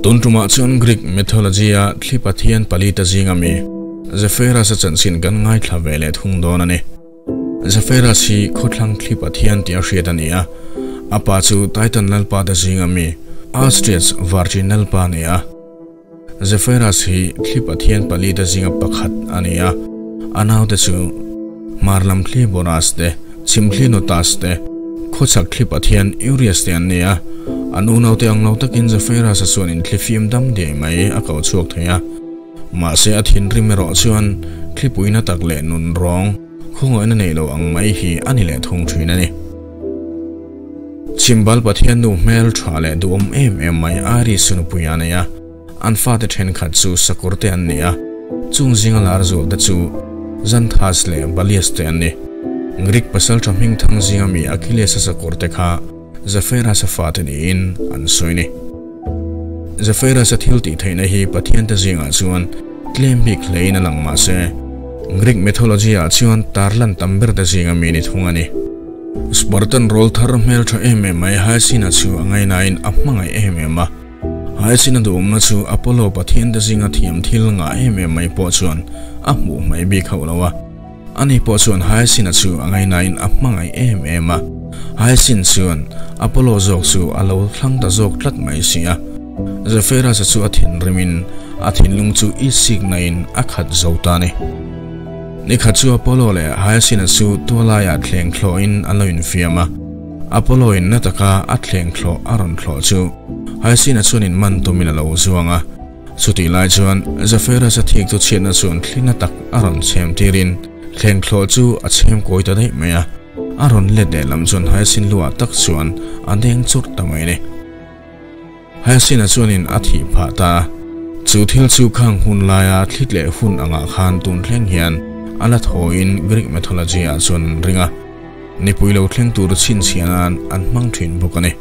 Tun tumah chuan Greek mythology-a thli pathian palita zinga mi Zephyrus-a chanchin kan ngaithla ve leh thung dawn a ni. Zephyrus hi khawthlang thli pathian tih a hriat a ni a, a pa chu Titan lalpa te zinga mi Astraeus Virgin lalpa a ni a. Zephyrus hi thli pathian palita zinga pakhat a ni a, a naute chu hmar lam thli Boreas te, chhim thli Notus te, khawchhak thli pathian Eurius te an ni a. An unaute ang lo takin Zephyrus-a chuan inthlifim dam diai mai a ko chhuak thei a. Mahse a thinrim erawh chuan thlipuina tak leh nun rawng khawngaihna nei lo ang mai hi a ni leh thung thin a ni. Chhimbal Pathian nu hmel tha leh duhawm em em mai Iris chu nupui a nei a, an fate thenkhat chu sakawr te an ni a, chung zinga lar zual te chu Xanthus leh Balias te an ni. Greek pasaltha hmingthang zinga mi Achilles-a sakawr te kha Zephyrus-a fate niin an sawi ni. Zephyrus-a thil tih theihna hi pathiante zingah chuan tlem bik hlein a lang mah se, Greek mythology-ah chuan tarlan tam berte zinga mi ni thung a ni. Spartan rawl thar hmel tha em em mai Hyacina chu a ngainain a hmangaih em em a. Hyacina duhawmna chu Apollo pathiante zinga thiam thil ngah em em mai pawh chuan a hmuh hmaih bik hauh lo a. Ani pawh chuan Hyacinth-a chu a ngainain a hmangaih em em a. Hyacinth chuan Apollo zawk chu a lo thlang ta zawk tlat mai si a. Zephyrus-a chu a thinrimin a thinlung chu i siknain a khat zo ta a ni. Nikhat chu Apollo leh Hyacinth-a chu tualaiah thleng thlawhin an lo infiam a. Apollo-in na taka a thleng thlawh a rawn thlawh chu Hyacinth-a chuan inman tumin a lo zuang a. Chutih lai chuan Zephyrus-a thik chu chhiatna chuan thlina tak a rawn chhem tirin thleng thlawh chu a chhem kawi ta daih mai a, a rawn let lehlam chuan Hyacinth luah tak chuan a deng churh ta mai a ni. Hyacinth-a chuanin a thih phah ta a, chu thil chu khang hun laia thli tleh hun angah khan tun thleng hian a la thawiin Greek mythology-ah chuan an ring a, nipui lo thleng tur chhinchhiah nan an hmang thin bawk a ni.